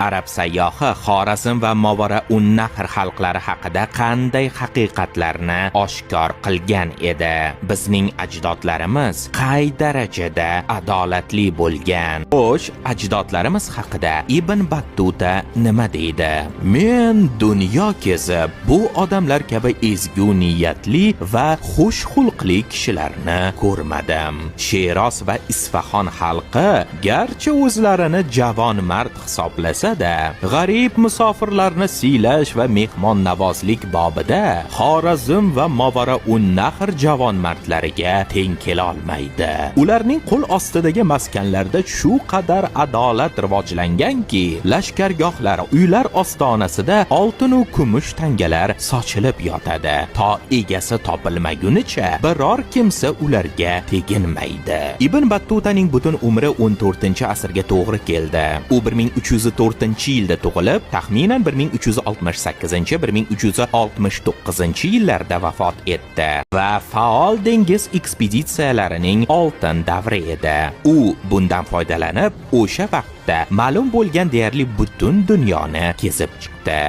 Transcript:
Arab sayyohi Xorazm va Movarounnahr xalqlari haqida qanday haqiqatlarni oshkor qilgan edi? Bizning ajdodlarimiz qay darajada adolatli bo'lgan? Xo'sh, ajdodlarimiz haqida Ibn Battuta nima deydi? Men dunyo kezib, bu odamlar kabi ezgu niyatli va xush xulqli kishilarni ko'rmadim. Sheroz va Isfahon xalqi garchi o'zlarini javonmard hisoblasa-da, g'arib musofirlarni siylash va mehmonnavozlik bobida Xorazm va Movarounnahr javonmardlariga teng kela olmaydi. Ularning qo'l ostidagi maskanlarda shu qadar adolat rivojlanganki, lashkargohlar, uylar ostonasida oltin u kumush tangalar sochilib yotadi. To egasi topilmagunicha biror kimsa ularga teginmaydi. Ibn Battutaning butun umri 14-asrga to'g'ri keldi. U 1304-yilda tug'ilib, taxminan 1368-1369 yillarda vafot etdi va faol dengiz ekspeditsiyalarining oltin davri edi. U bundan foydalanib, o'sha vaqtda ma'lum bo'lgan deyarli butun dunyoni kezib chiqdi.